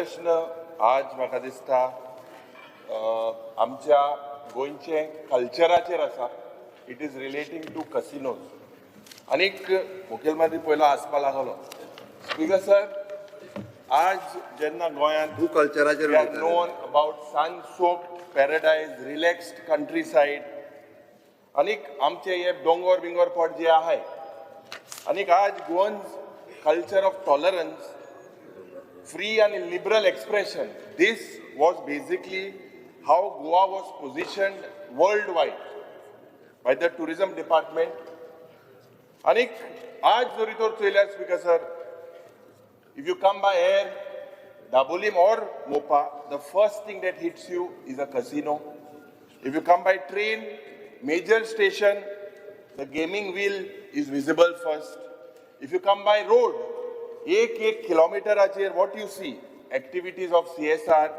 प्रश्न आज म्हाका दिसता आमच्या गोंयचे कल्चराचेर आसा. It is relating to casinos. आनीक मुखेलमंत्री पयलो हांसपा लागलो. स्पीकर सर, आज जेन्ना गोंयांत तूं कल्चराचेर we are उलयता. Known about sun soaked paradise, relaxed countryside. आनीक आमचे हे दोंगोर बिंगोर पट जे आहाय, आनीक आज Goans culture of tolerance, free and liberal expression. This was basically how Goa was positioned worldwide by the tourism department. आनीक आज जरी तर चोयल्यार, Speaker sir, if you come by air, Dabolim or Mopa, the first thing that hits you is a casino. If you come by train, major station, the gaming wheel is visible first. If you come by road, एक एक किलोमिटराचेर what you see, activities of CSR,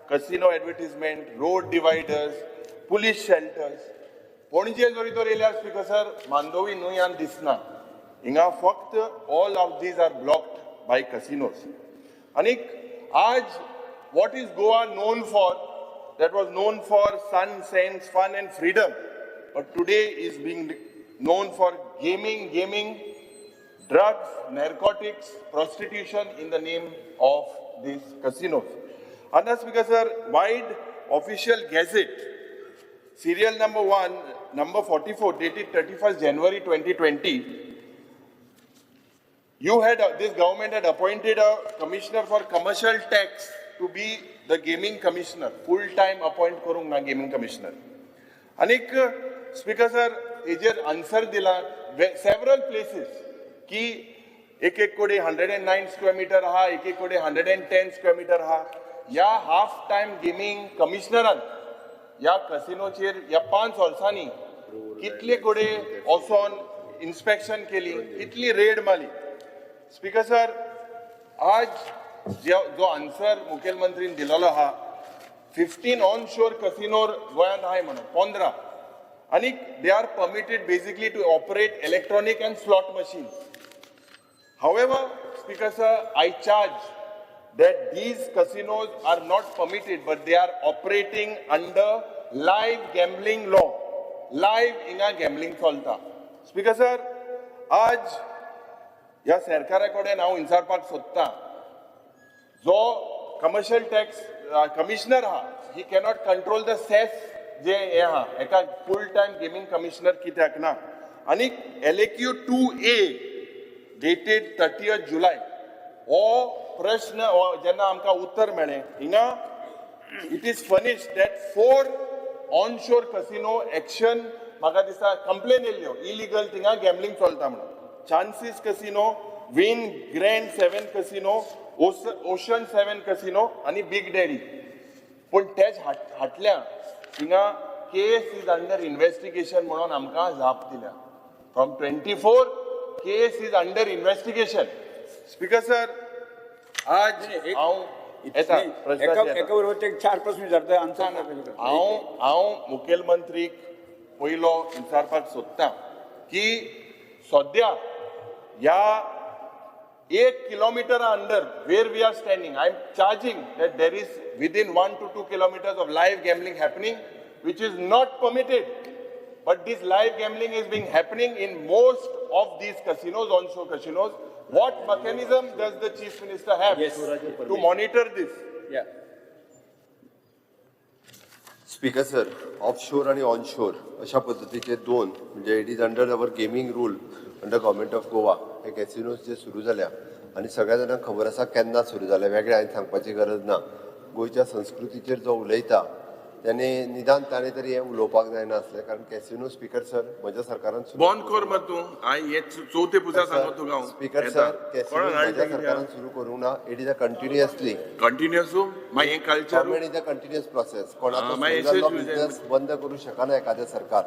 casino advertisement, road dividers, police shelters. Panaji जरी तर येयल्यार, speaker sir, Mandovi न्हंय दिसना. हिंगा फक्त all of these are blocked by casinos. आनीक आज what is Goa known for? That was known for sun, sands, fun and freedom, but today is being known for gaming, gaming, drugs, narcotics, prostitution in the name of these casinos. And that's because, sir, vide official gazette, serial number 1, number 44, dated 31st January 2020, this government had appointed a commissioner for commercial tax to be the gaming commissioner, full-time appoint करूंक ना gaming commissioner. आनीक speaker sir, हेजेर answer दिला several places की एक एक कडेन 109 square meter आहा, एक एक कडेन 110 square meter आहा. ह्या हाफ टायम गेमींग कमिशनरान ह्या कसिनोचेर ह्या 5 वर्सांनी कितले कडेन वचोन इन्स्पेक्शन केली, कितली रेड मारली? स्पीकर सर, आज जो आन्सर मुखेलमंत्रीन दिलेलो आहा, 15 ऑन शोर कसिनोर गोंयांत आहाय म्हणून 15, आनी they are permitted basically to operate electronic and slot machine. However, Speaker sir, I charge that these casinos are not permitted, but they are operating under live gambling law. Live हिंगा gambling चलता. Speaker sir, आज ह्या सरकारा कडेन हांव विचारपाक सोदतां, जो कमर्शियल टॅक्स कमिशनर आहा, ही कॅनॉट कंट्रोल the cess जे हे आहा, एका फूल टायम गेमींग कमिशनर कित्याक ना? आनी LAQ 2A dated 30 July, हो प्रश्न हो जेन्ना आमकां उत्तर मेळ्ळें, हिंगा it is furnished that four onshore casino action, म्हाका दिसता कंप्लेन येयल्ल्यो इलिगल थिंगा गॅमलिंग चलता म्हणून, chances casino, win grand seven casino, ocean seven casino आनी बिग डॅडी. पूण तेच हाटल्या थिंगा case is under investigation म्हणून आमकां जाप दिल्या. From 24 case is under investigation. Speaker sir, आज हांव येता एका प्रश्नाचेर येता. एका बरोबर ते चार प्रश्न विचारता, आन्सर. हांव मुखेलमंत्रीक पयलो विचारपाक सोदता की सद्या ह्या एक kilometer under where we are standing, I am charging that there is within 1 to 2 kilometers of live gambling happening, which is not permitted. But this live gambling is being happening in most of these casinos, onshore casinos. What mechanism does the Chief Minister have to monitor this? Yeah. Speaker sir, offshore आणि onshore अशा पद्दतीचे दोन, म्हणजे it is under our gaming rule under Government of Goa. हे कॅसिनोज जे सुरू जाल्या आनी सगळ्या जाणांक खबर आसा केन्ना सुरू जाले, वेगळें हांवें सांगपाची गरज ना. गोंयच्या संस्कृतीचेर जो उलयता त्याने निदान ताणें तरी हें उलोवपाक जायना आसलें, कारण कॅसिनो, स्पीकर सर, म्हज्या सरकारान सुरू बंद कर मग तूं. हांवें हे चवथे पुजा सांगो तुका हांव. स्पीकर सर, कॅसिनो म्हज्या सरकारान सुरू करूंक ना. It is a continuously continuous मागीर हें culture Government is a continuous process. कोणाचो मागीर सुरू जाल्लो यशस्वी बिझनेस बंद करूं शकना एखादें सरकार.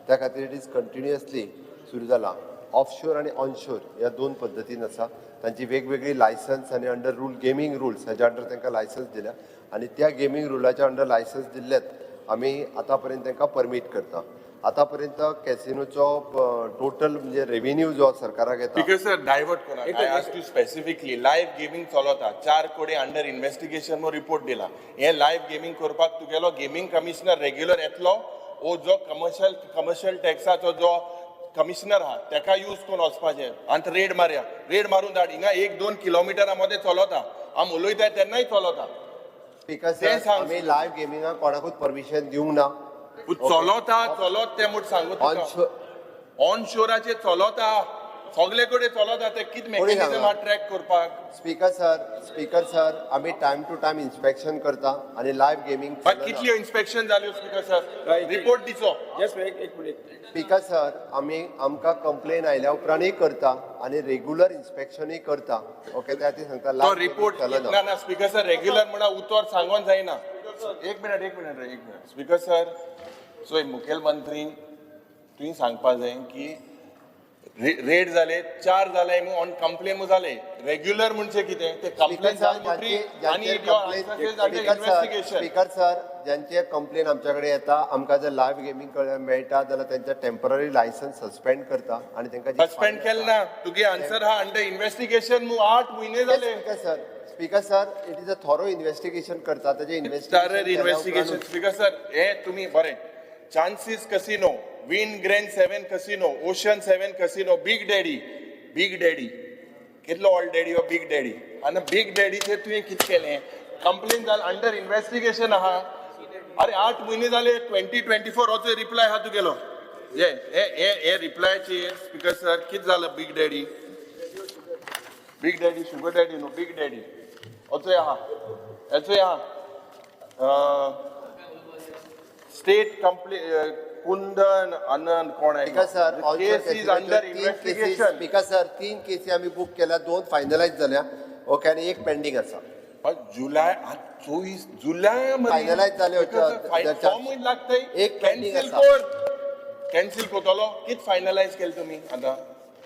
त्या खातीर it is continuously सुरू जाला. ऑफशोर आनी ऑनशोर ह्या दोन पद्दतीन आसा. तांची वेगवेगळी लायसन्स आनी अंडर रूल, गेमींग रुल्स हेज्या अंडर तांकां लायसन्स दिल्या आनी त्या गेमींग रुलाच्या अंडर लायसन्स दिल्ल्यात आमी आतां पर्यंत तांकां परमीट करता. आतां पर्यंत कॅसिनोचो टोटल म्हणजे रेव्हेन्यू जो सरकाराक येता. Because sir, divert कोना. I ask you specifically, live gaming चलता चार कोडे अंडर इन्व्हेस्टिगेशन रिपोर्ट दिला. हे लायव्ह गेमींग करपाक तुगेलो गेमींग कमिशनर रेग्युलर येतलो ओ जो कमर्शियल टॅक्साचो जो कमिशनर आहा तेका यूज करून वचपाचें आनी रेड मारया, रेड मारून धाड. हिंगा एक दोन किलोमिटरा मदें चलता, आमी उलयताय तेन्नाय चलता. स्पीकर तें सर, सांग. आमी लायव्ह गेमिंगाक कोणाकूच परमिशन दिवंक ना. पूण चलता, चलत तें म्हूण सांगू ऑन तुका. ऑन शोराचेर चलता, सगळे कडेन चलता. ते कितें कोणी मेकॅनिजम सांगला? आहा ट्रॅक करपाक? स्पीकर सर, स्पीकर सर, आमी टायम टू टायम इन्स्पेक्शन करता आनी लायव्ह गेमींग. पण कितल्यो इन्स्पेक्शन जाल्यो स्पीकर सर? Right. Report दिचो. जस्ट एक एक मिनिट. स्पीकर सर, आमी आमकां कंप्लेन आयल्या उपरांतय करता आनी रेगुलर इन्स्पेक्शनूय करता. ओके, त्या खातीर सांगता तो लायव्ह रिपोर्ट चलना. ना ना, स्पीकर सर, रेग्युलर म्हणा उतर सांगोन जायना. एक मिनट, एक मिनट रे, एक मिनट. स्पीकर सर, चोय, मुखेलमंत्री तुवें सांगपा जाय की रेड जाले, चार जाले मू ऑन कंप्लेन मू जाले. रेग्युलर म्हणजे कितें ते? स्पीकर कंप्लेन सर, जाल म्हणटरी आनी इन्व्हेस्टिगेशन. स्पीकर सर, ज्यांचे कंप्लेन आमच्या कडेन येता, आमकां जर लायव्ह गेमींग मेळटा जाल्यार त्यांचे टेम्पररी लायसन्स सस्पेंड करता आनी तांकां जी सस्पेंड fine केलें ना. तुगे आन्सर हा अंडर इन्व्हेस्टिगेशन मू, 8 म्हयने जाले. Speaker sir, speaker sir, it is a thorough investigation करता. ताजें thorough investigation. Investigation. Speaker sir, हे तुम्ही बरें, Chances Casino, Wynn Grand Seven Casino, Ocean Seven Casino, Big Daddy, Big Daddy कितलो ऑल्ड डॅडी हो बिग डॅडी. आनी big डॅडीचेर तुवें कितें केलें? कंप्लेन जाल, अंडर इन्व्हेस्टिगेशन आहा. अरे, 8 म्हयने जाले. 2024 हो रिप्लाय आहा तुगेलो. हे हे हे हे रिप्लायाचेर स्पीकर सर कितें जालां? Big Daddy, Big Daddy, Sugar Daddy न्हू, बिग डॅडी होचोय आहा, हेचोय आहा. स्टेट कंप्ले कुंदन आनंद कोण speaker sir, case is under investigation. Speaker sir, तीन केसी आमी बूक केल्या, दोन फायनलायज जाल्या, ओके, आनी एक पेंडींग आसा. जुलाय, 24 जुलाय. Finalize जाले. फॉर्मूय लागतय. एक pending cancel आसा. कर, कॅन्सील करतलो. कित फायनलायज केलें तुमी? आतां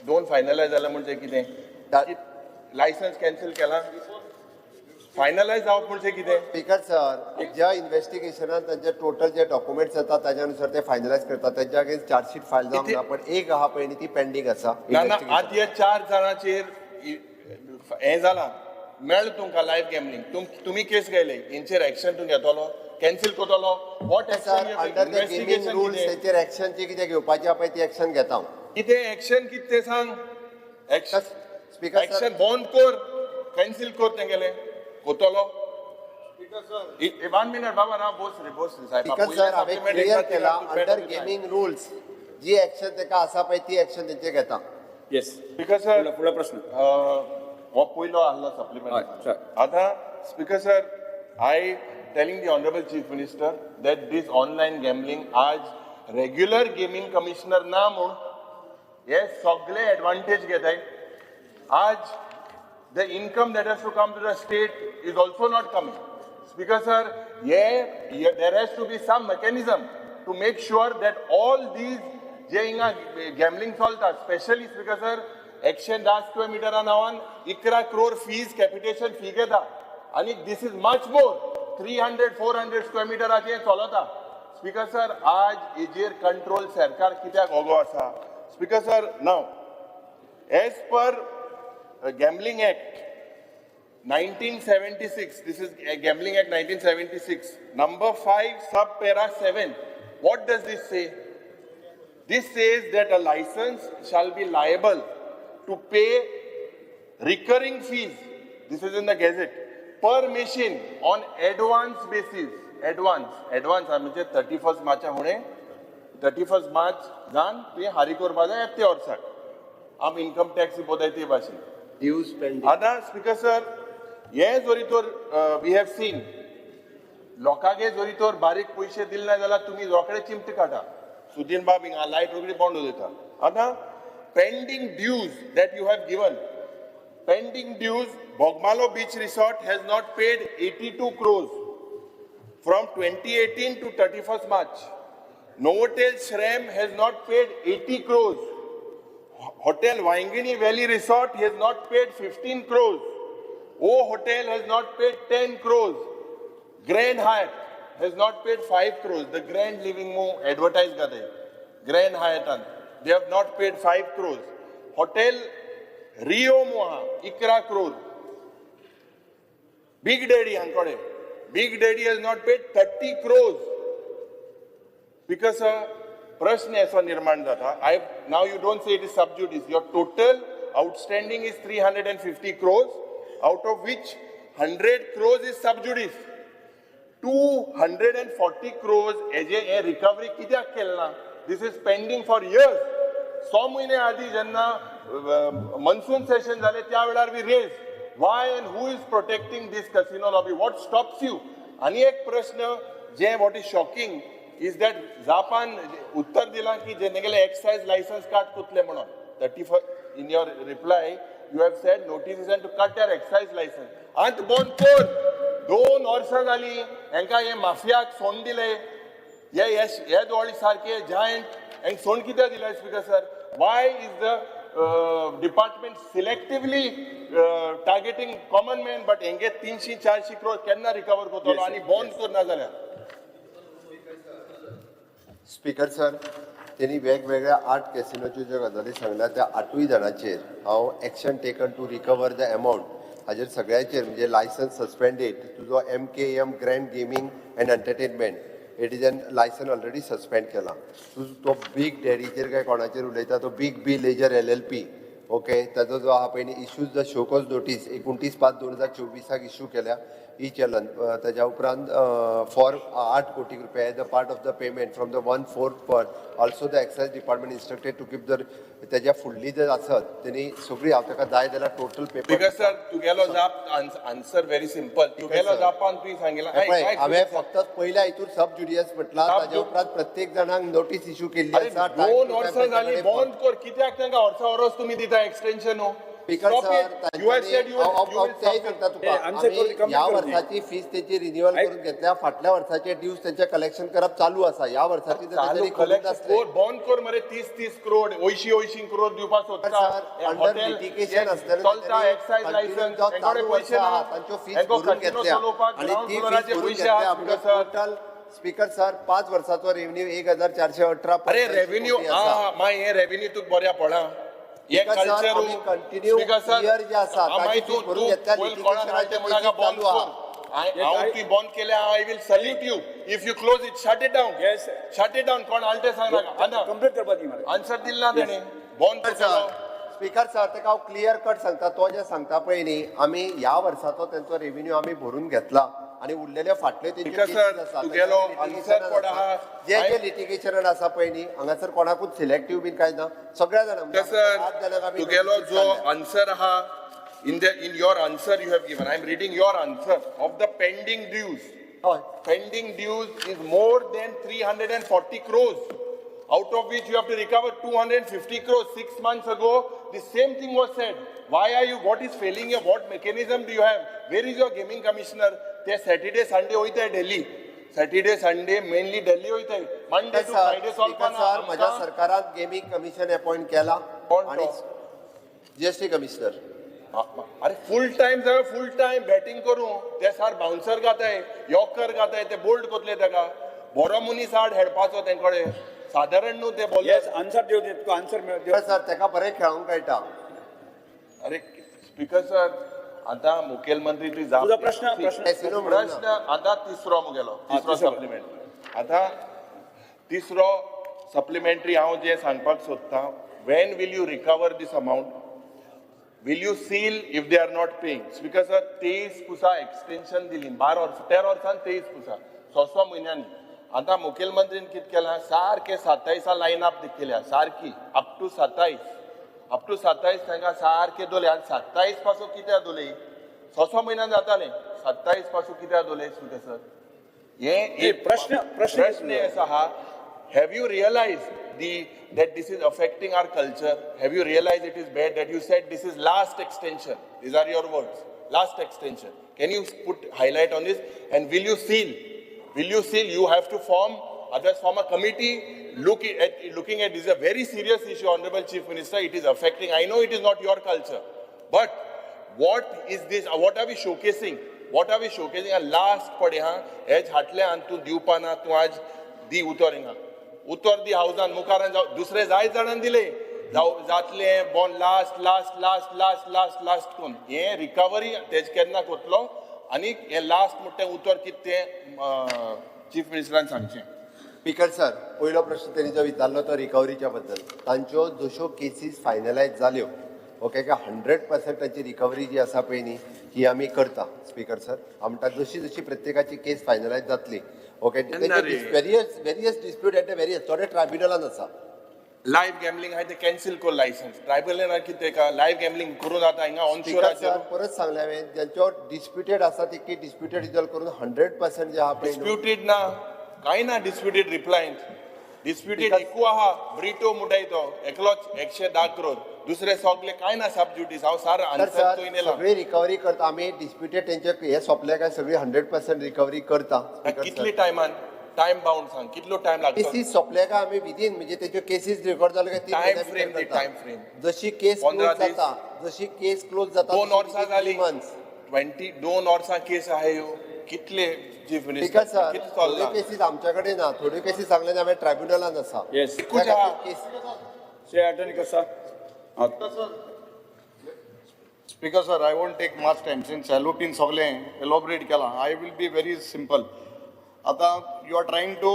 दोन फायनलायज जालें म्हणजे कितें? लायसन्स कॅन्सील केलां? फायनलायज जावप म्हणजे कितें? स्पीकर सर, ज्या इन्व्हेस्टिगेशनान तांचे टोटल जे डॉक्युमेंट्स येता ताच्या अनुसार ते फायनलायज करता. तांच्या अगेन्स्ट चार्जशीट फायल जावंक ना, पण एक आहा पळय न्ही, ती पेंडींग आसा ना ना, investigation. आतां ह्या चार जाणांचेर हें जालां, मेळ्ळें तुमकां लायव्ह गॅमलिंग, तुमी केस घेयले, हेंचेर एक्शन तूं घेतलो? कॅन्सील करतलो? What sir, under the gaming investigation? Rules तांचेर एक्शन कितें घेवपाची आहा पळय ती एक्शन घेता हांव. कितें एक्शन कितें तें सांग. एक्शन. Speaker sir, action बंद कर, कॅन्सील कर तेंगेलें. कोतलो? वन मिनट बाबा, ना, बोस रे, बोस रे साहेब. स्पीकर सर, हांवें क्लियर केला, अंडर गेमींग रुल्स जी एक्शन ताका आसा पळय ती एक्शन तेंचेर घेता. येस. स्पीकर सर, फुडलो प्रश्न. हो पयलो आहलो हय, सप्लिमेंट. सर. आतां speaker sir, I telling the honourable chief minister that this online gambling आज रेग्युलर गेमींग कमिशनर ना म्हूण हे सगळे एडवांटेज घेताय. आज the income that has to come to the state is also not coming. Speaker sir, yeah, there has to be some mechanism to make sure that all these जे हिंगा gambling चलता, specially speaker sir, 110 square मिटरा नांवान 11 crore fees, capitation fee घेता आनी this is much more, 300 400 square मिटराचेर चलता. Speaker sir, आज हेजेर control सरकार कित्याक ओगो आसा? Speaker sir, now as per Gambling Act 1976, this is Gambling Act 1976, number 5, sub para 7. What does this say? This says that a license shall be liable to pay recurring fees, this is in the gazette, per machine on advance basis. Advance, advance म्हणजे 31st मार्चा हुणे, 31st मार्च जावन तुवें हारी करपा जाय ते वर्साक. आम इन्कम टॅक्स पोताय ते भाशेन. Dues pending. आतां स्पीकर सर, हे जरी तर we have seen, लोकांगे जरी तर बारीक पयशे दिले ना जाल्यार तुमी रोखडे चिमटे काडटा. सुदीन बाब हिंगा लायट रोखडी बंद उडयता. आतां pending dues that you have given, pending dues, Bogmalo Beach Resort has not paid 82 crores from 2018 to 31st March. Novotel Shrem has not paid 80 crores. Hotel Vaingini Valley Resort has not paid 15 crores. O Hotel has not paid 10 crores. Grand Hyatt has not paid 5 crores. The Grand Living mo advertise करते. Grand हायतान, they have not paid 5 crores. Hotel Rio Moa 11 crore. Big daddy हांकडे, Big Daddy has not paid 30 crores. Because प्रश्न असो निर्माण जाता, I now you don't say it is sub judice. Your total outstanding is 350 crores, out of which 100 crores is sub judice. 240 crores हेजे हे recovery कित्याक केलें ना? This is pending for years. 6 म्हयने आदी जेन्ना मनसून सेशन जालें, त्या वेळार we raise. Why and who is protecting this casino lobby? What stops you? आनी एक प्रश्न जे what is shocking is that Japan उत्तर दिलां की जे तेगेले एक्सायज लायसन्स काट कुतले म्हणून. 31, in your reply you have said notice is to cut their excise license. आंत बंद कर. 2 वर्सां जाली हेंकां, हे माफियाक सोंड दिले. हे हे दोळी सारखे जायंट हेंक सोंड कित्याक दिले? Speaker sir, why is the department selectively targeting common man, but हेंगे 300-400 क्रोर केन्ना रिकवर करतलो आनी बंद करना जाल्यार? स्पीकर सर, त्यांनी वेगवेगळ्या आठ कॅसिनोच्यो ज्यो गजाली सांगल्या, त्या आठूय जाणांचेर हांव action taken to recover the amount हाजेर सगळ्यांचेर, म्हणजे लायसन्स सस्पेंडेड. तुजो MKM Grand Gaming and Entertainment, it is an license already suspend केला. तूं तो बीग डॅडीचेर काय कोणाचेर उलयता, तो big B laser LLP, okay, ताजो जो आहा पळय issues the show cause notice 29/5/2024 issue केल्या ई चलन. ताज्या उपरांत फॉर 8 कोटी रुपया as a part of the payment from the one fourth per. Also the excise department instructed to keep the तेज्या फुडली जर आसत तेणी सगळी हांव ताका जाय जाल्यार टोटल पेपर. Because sir, तुगेलो जाप, आन्सर व्हेरी सिंपल. तुगेलो sir. जापान तुवें सांगिलां. पळय, हांवें फक्त पहिल्या हितूर सब जुडियस म्हटलां. सब ताज्या उपरांत प्रत्येक जाणांक नोटीस इश्यू केल्ली अरे, आसा time दोन to time. वर्सां जाली. तांचे बंद कर. कित्याक तांकां वर्सा वरस तुमी दिता एक्सटेन्शन हो? स्पीकर सर, तेय सांगता तुका, answer आमी करून complete ह्या करून. वर्साची फीस तेची रिन्युअल करून घेतल्या. फाटल्या वर्साचे ड्यूज तेंचे कलेक्शन करप चालू आसा. ह्या वर्साची जर चालू तेंच्यांनी करूंक नासले बंद कर मरे. 30-30 करोड, 80-80 करोड दिवपाक सोदता. सर, अंडर लिटिगेशन आसतना चलता एक्सायज लायसन्स, चालू पयशे वर्सा ना. तांच्यो फीस भरून घेतल्या आणि ती फीस भरून घेतल्या. आमकां सर, टोटल, स्पीकर सर, 5 वर्साचो रेव्हन्यू 1418. अरे, रेव्हेन्यू मागीर हे रेव्हेन्यू तुका बऱ्या पडा हे Speaker sir, culture. आमी continue year जे आसा, ताची fees भरून घेतल्या, litigation चालू आहा. हांव तुवें बंद केल्या, I will salute you if you close it, shut it down. Yes, sir. Shut it down. कोण आलटे सांग नाका आना. कंप्लीट करपा दी मरे. आन्सर दिल ना तेणे, बंद स्पीकर सर, स्पीकर सर, ताका हांव क्लियर कट सांगता. तो जे सांगता पळय न्ही, आमी ह्या वर्साचो तेंचो रेव्हेन्यू आमी भरून घेतला आणि उरलेले फाटले तेंचे Speaker sir, cases आसा, तुगेलो तेंचे answer litigation कोण आसा. आहा? जे जे लिटिगेशनान आसा पळय न्ही, हांगासर कोणाकूच सिलेक्टीव बीन कांय ना. सगळ्या जाणांक, म्हणजे सर, आठ जाणांक आमी तुगेलो notices जो काडल्या. आन्सर आहा, in your answer you have given, I am reading your answer, of the pending dues, हय. Pending dues is more than 340 crores, out of which you have to recover 250 crores. 6 months ago, the same thing was said. Why are you, what is failing you? What mechanism do you have? Where is your gaming commissioner? ते Saturday Sunday वयताय दिल्ली. Saturday Sunday mainly दिल्ली वयताय. Monday to sir, Friday speaker sir, म्हज्या सरकारान gaming commission appoint केला. कोण आणि तो? GST commissioner. अरे, फुल टायम जाय, फुल टायम बॅटींग करूं. ते सार बाउन्सर घाताय, यॉर्कर घाताय, ते बोल्ड कोतले ताका. बरो मनीस आड हेडपाचो तेंकडे, सादारण न्हू ते बॉलर. येस, आन्सर दिव दी तुका, आन्सर स्पीकर सर, ताका बरें खेळोंक कळटा. अरे स्पीकर सर, आता मुखेलमंत्री तुवें जाप तुजो प्रश्न प्रश्न कॅसिनो म्हणून प्रश्न आता तिसरो मुगेलो, तिसरो तिसरो. सप्लिमेंटरी. आता तिसरो सप्लिमेंटरी हांव जे सांगपाक सोदतां, when will you recover this amount? Will you seal if they are not paying? Speaker sir, 23 पुसा एक्सटेन्शन दिली. 12 वर्सां, 13 वर्सान 23 पुसा, 6 6 म्हयन्यांनी. आतां मुखेलमंत्रीन कितें केलां? सारकें 27 लायन अप केल्या सारकी, अप टू 27, अप टू 27 तांकां सारकें दोले. आनी 27 पासून कित्याक दोले? 6 6 म्हयन्यान जातालें. 27 पासून कित्याक दोले, स्पीकर सर? हे एक प्रश्न प्रश्न असो आहा, have you realize the that this is affecting our culture? Have you realize it is bad that you said this is last extension? These are your words, last extension. Can you put highlight on this? And will you seal? Will you seal? You have to form, others form a committee looking at this. A very serious issue, Honorable Chief Minister. It is affecting, I know it is not your culture, but what is this? What are we showcasing? What are we showcasing? And last पडे हा, has हाटले आनी तूं दिवपा ना. तूं आज दी उतर हिंगा. उतर दी हावजान मुखारान जाव दुसरे जाय जाणान दिले जाव जातले बॉन last last last last last last कोन हे रिकवरी तेज केन्ना कोतलो आनी हे लास्ट म्हणटा तें उतर कितें तें चीफ मिनिस्टरान सांगचें. स्पीकर सर, पयलो प्रश्न तेणी जो विचारलो तो रिकवरीच्या बद्दल. तांच्यो जश्यो केसीस फायनलायज जाल्यो, ओके, काय 100% तांची रिकवरी जी आसा पळय न्ही, ही आमी करता. स्पीकर सर, हांव म्हणटा जशी जशी प्रत्येकाची केस फायनलायज जातली, ओके. केन्ना रे? Various dispute at various, थोडे ट्रायब्युनलान आसा. लायव्ह गॅमलिंग आहा ते कॅन्सील कर लायसन्स. ट्रायबल कितें का लायव्ह गॅमलिंग करून जाता हिंगा स्पीकर ऑनशोराचेर. सर, परत सांगलें हांवें, ज्यांच्यावर डिस्प्युटेड आसा ती डिस्प्युटेड रिजॉल्व करून 100% जे आहा पळय न्हू. डिस्प्युटेड ना, कांय ना डिस्प्युटेड रिप्लायंत. डिस्प्युटेड एकू आहा, ब्रिटो म्हणटाय तो एकलोच 110 क्रोर, दुसरे सगळे कांय ना सब ज्युडीस. हांव सार तर आन्सर सर, चोयन येयला. सगळी रिकवरी करता आमी. डिस्प्युटेड तेंचे हे सोंपले काय सगळी 100% रिकवरी करता, स्पीकर कितले सर. टायमान, टायम बाउंड सांग, कितलो टायम लागतो? केसीस सोंपले काय आमी विदीन, म्हणजे तेच्यो केसीस रेकॉर्ड जाले काय तीन Time म्हयन्या भितर frame दी, करता. time frame. जशी केस 15 क्लोज दीस. जाता, जशी केस क्लोज जाता, दोन वर्सां जाली. मंथ्स. 20 दोन वर्सां केस आहा ह्यो. कितले chief speaker minister sir, कितें थोड्यो चल्लां? केसीस आमच्या कडेन ना, थोड्यो केसीस सांगले हांवें ट्रायब्युनलान आसा. येस. एकूच आहा. Case Shri Antony D'Costa. Speaker sir, I won't take much time since एलओपीन सगळें एलोबरेट केलां. I will be very simple. आतां you are trying to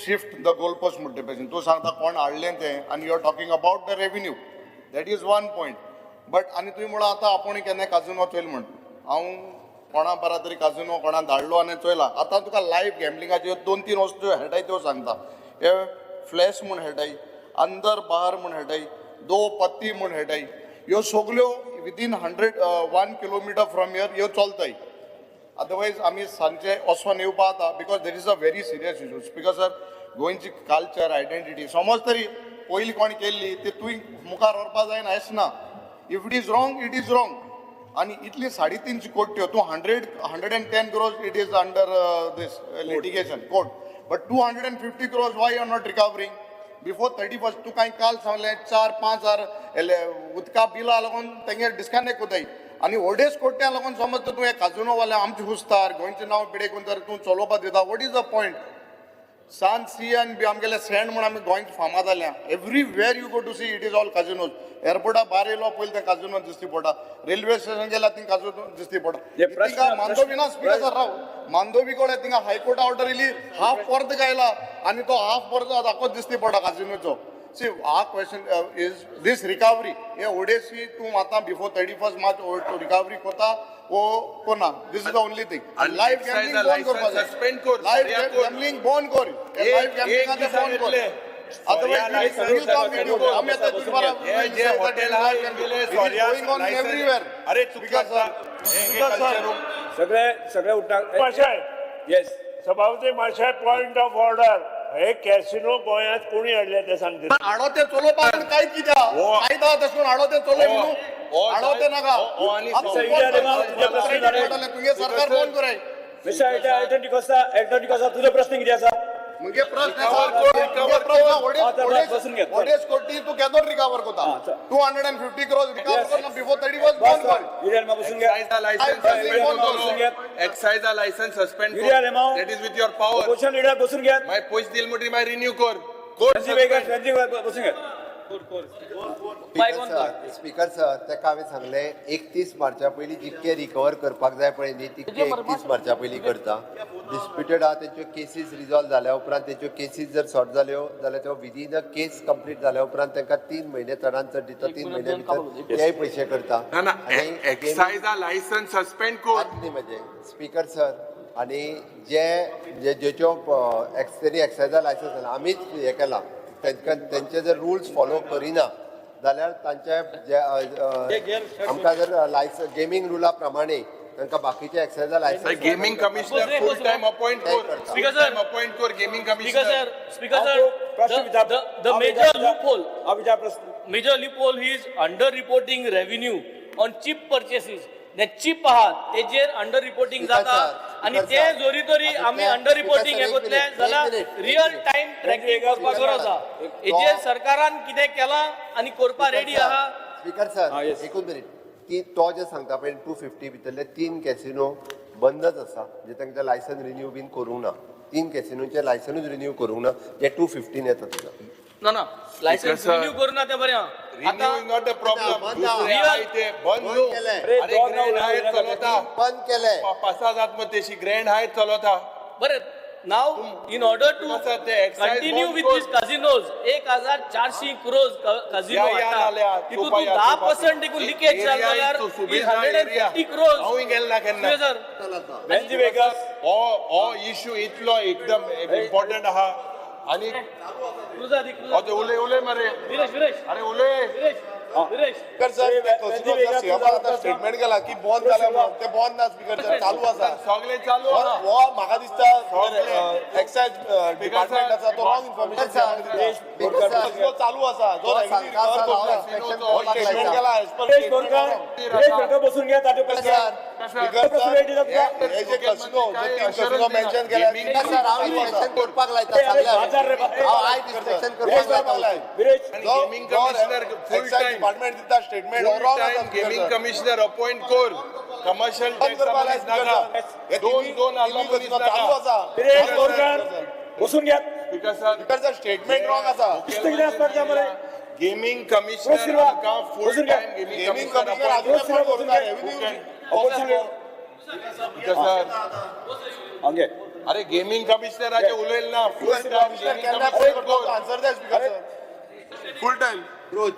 shift the goal post म्हणटे भशेन तूं सांगता कोण हाडलें तें आनी you are talking about the revenue, that is one point. But आनी तुवें म्हळां आतां आपूण केन्नाय काजिनो चोयल म्हण. हांव कोणा बरा तरी काजिनो कोणा धाडलो आनी चोयला. आतां तुका लायव्ह गॅमलिंगाच्यो दोन तीन वस्तू खेळटाय त्यो सांगता. हे फ्लॅश म्हूण खेळटाय, अंदर बाहर म्हूण खेळटाय, दो पत्ती म्हूण खेळटाय. ह्यो सगल्यो within 101 kilometre from here ह्यो चलताय. अदरवायज आमी सांजचे वचोन येवपा जाता because there is a very serious issue. Speaker sir, गोंयची कल्चर आयडेंटिटी समज तरी पयलीं कोण केल्ली ती तुवें मुखार व्हरपा जायना अशें ना. If it is wrong, it is wrong. आनी इतली 350 कोट्यो तूं 110 crores it is under this litigation court, but 250 crores why are not recovering before 31st? तूं कांय काल सांगलें 4-5 हजार उदका बिला लागून तेंगे डिस्कनेक्ट कोताय आनी ओडेस कोट्या लागून समज तूं हे काजुनोवाले आमचे हुस्तार गोंयचें नांव पिडे करून जर तूं चलोवपा दिता, what is the point? San C आनी बी आमगेले सँड म्हूण आमी गोंयच फामाद जाल्या. Everywhere you go to see, it is all casinos. एअरपोर्टा भायर येयलो पयलीं तें काजुनो दिश्टी पडटा. रेल्वे स्टेशन गेल्यार थिंग काजुनो दिश्टी पडटा. हे प्रश्न- थिंगा मांडोवी ना, स्पीकर सर, राव. मांडोवी कडेन थिंगा हायकोर्टा ऑर्डर येयली, हाफ पर्द गायला आनी तो हाफ पर्द दाखोत दिश्टी पडटा काजिनोचो. See, our question is this recovery हे ओडेसी तूं आतां before 31 March recovery कोता वो कोना? This is the only thing. आनी लायव्ह excise gambling बंद license करपा जाय. suspend कर, लायव्ह सोऱ्या कर. गॅमलिंग बंद कर. एक- लायव्ह एक गॅमलिंग दिसा बंद कर. घेतले. Otherwise, license we will come with you. कर. आमी आतां तुजे बारा- हे जे हॉटेल आहा हे गेले It is सोऱ्या going on license- everywhere. अरे चुकला. Because, sir, हे कल्चर. सगळे सगळे उठा. माशाय. येस. सभापती माशाय, पॉइंट ऑफ ऑर्डर. हे कॅसिनो गोंयांत कोणी हाडले ते सांगते. आडो ते चलोवपाक कांय कित्याक हो. कांय दा तशें करून आडो ते चलय हो. म्हणून हो, आडो ते नाका. हो, हो, आनी आतां सगळे कोण इडिया करतले? तुजे प्रश्न जाले. तुगे सरकार कोण कराय? Mister Altone D'Costa, Altone D'Costa, तुजो प्रश्न कितें आसा? मुगे प्रश्न Recover आसा, कर, मुगे recover प्रश्न कर. हा, तर बस, बसून घे. ओडेस कोटी तू केदोर रिकवर कोता? हा, चल. 250 क्रोर्स रिकवर Yes. कर ना बिफोर 31 बस बंद कर. युरिया लेमा, बसून घे. एक्सायजा लायसन्स License suspend बसून घे. कर. एक्सायजा लायसन्स सस्पेंड युरिया कर. लेमाव. That is with your power. Opposition leader, बसून घे. मागीर पयशे दिले म्हणटकीर मागीर रिन्यू कर. कर. संजीव वेगस, संजीव बसून घे. स्पीकर सर, स्पीकर सर, ताका हांवें सांगलें, 31 मार्चा पयलीं जितके रिकवर करपाक जाय पळय न्ही, तितके 31 मार्चा पयलीं करता. डिस्प्युटेड आहा तेच्यो केसीस रिजॉल्व जाल्या उपरांत, तेच्यो केसीस जर सॉर्ट जाल्यो जाल्यार त्यो विदीन अ केस कंप्लीट जाल्या उपरांत तांकां 3 म्हयने चडान चड दिता. 3 म्हयन्या भितर तेय पयशे करता. ना ना. आनी gaming- एक्सायजा लायसन्स सस्पेंड कर. आज न्ही म्हजें, स्पीकर सर. आनी जे जे ज्यो तेणी एक्सायजा लायसन्स जाला, आमीच हें केलां तांकां. तेंचे जर रुल्स फॉलो करिना जाल्यार तांचे जे आमकां जर लायसन्स गेमींग रुला प्रमाणे तांकां बाकीचे एक्सायजा licence gaming commissioner full time appoint कर. Speaker full sir. Time appoint कर gaming Speaker commissioner. sir, Speaker हांव sir, तो प्रश्न the, विचार- the हांव major विचार- loophole, हांव विचार प्रश्न. Major loophole is under reporting revenue on cheap purchases. जे चीप आहा तेजेर अंडर रिपोर्टिंग Speaker जाता sir, आनी Speaker ते sir, जोरी तरी आमी आता अंडर रिपोर्टिंग Speaker हे sir, एक कोतले minute, जाल्यार एक minute, एक रियल minute. Time tracking करपाक Speaker गरज sir, आहा. एक हेजेर तो- सरकारान कितें केलां आनी करपा रेडी आहा? स्पीकर सर, हा, yes. एकूच मिनीट. ती तो जे सांगता पळय, 250 भितरले तीन कॅसिनो बंदच आसा, म्हणजे तांकां लायसन रिन्यू बीन करूंक ना. तीन कॅसिनोचे लायसनूच रिन्यू करूंक ना जे 215 येता तुका. ना ना, लायसन्स Sir. Renew करू ना ते बरें आहा. रिन्यू आतां is not a problem. बंद आहा. दुसरे आहाय ते बंद बंद न्हू. केलें. अरे अरे, दोन ग्रँड नाव हायट उलयना. चलता. बंद केलें. पासा जात मग तेशी ग्रँड हायट चलता. बरें, नाव इन ऑर्डर टू आसा ते excise continue बंद विथ कर. दीस कझिनोज, 1400 क्रोज कझिनो या, या आता नाल्या, तितून चोपा तूं या, धा चोपा. पर्संट देखून लिकेज जालें Area जाल्यार is Subistar 150 area. Crores. हांवूय गेल ना केन्ना. Sir, Venzy Vegas. हो हो इश्यू इतलो एकदम इम्पॉर्टंट आहा आणि क्रुजा दी, क्रुजा. हो ते उलय उलय मरे. विरेश, विरेश. अरे उलय. विरेश, विरेश. स्पीकर सर, ते कसिनो सीएमान आतां स्टेटमेंट केला की बंद जाल्या म्हणून. ते बंद ना स्पीकर सर, चालू आसा. सगळे चालू आहा. हो म्हाका दिसता एक्सायज डिपार्टमेंट आसा तो रॉंग इन्फॉर्मेशन कसिनो चालू आसा जो हो रेव्हेन्यू सांगता रिकवर आसा, करूंक ना. हांव inspection हो करपाक स्टेटमेंट लायता. केला एज पर विरेश बोरकर, विरेश बोरकर, बसून घ्या ताजे प्रश्न. सर. स्पीकर सर, हे जे कसिनो जे तीन कसिनो मेन्शन केल्या स्पीकर सर, हांव इन्स्पेक्शन करपाक लायता. अरे, बाजार रे सांगल्या. हांव आयज इन्स्पेक्शन करपाक लायता. विरेश. आणि gaming commissioner full excise time department दिता स्टेटमेंट फुल रॉंग आसा time speaker gaming sir. Commissioner appoint कर. कमर्शियल बंद टॅक्स करपाक लाय मनीस स्पीकर नाका. सर. हे दोन दोन तिन्ही आल्लो मनीस कसिनो चालू नाका. आसा. विरेश बोरकर, बसून घ्या. Speaker sir, speaker sir, statement wrong आसा. दिसता कितें आसपाक जाय मरे. गेमिंग रोज कमिशनर सिल्वा, आमकां फुल बसून घ्या. Time gaming gaming commissioner commissioner appoint अजून रोज सिल्वा, अपॉइंट बसून करूंक ना घ्या. रेव्हेन्यू. Opposition speaker sir. हांगे. अरे गेमिंग कमिशनराचे उलयल ना. फुल टाइम कमिशनर गेमिंग केन्ना कमिशनर अपॉइंट कर. आन्सर द्या स्पीकर सर. Full time. रोज.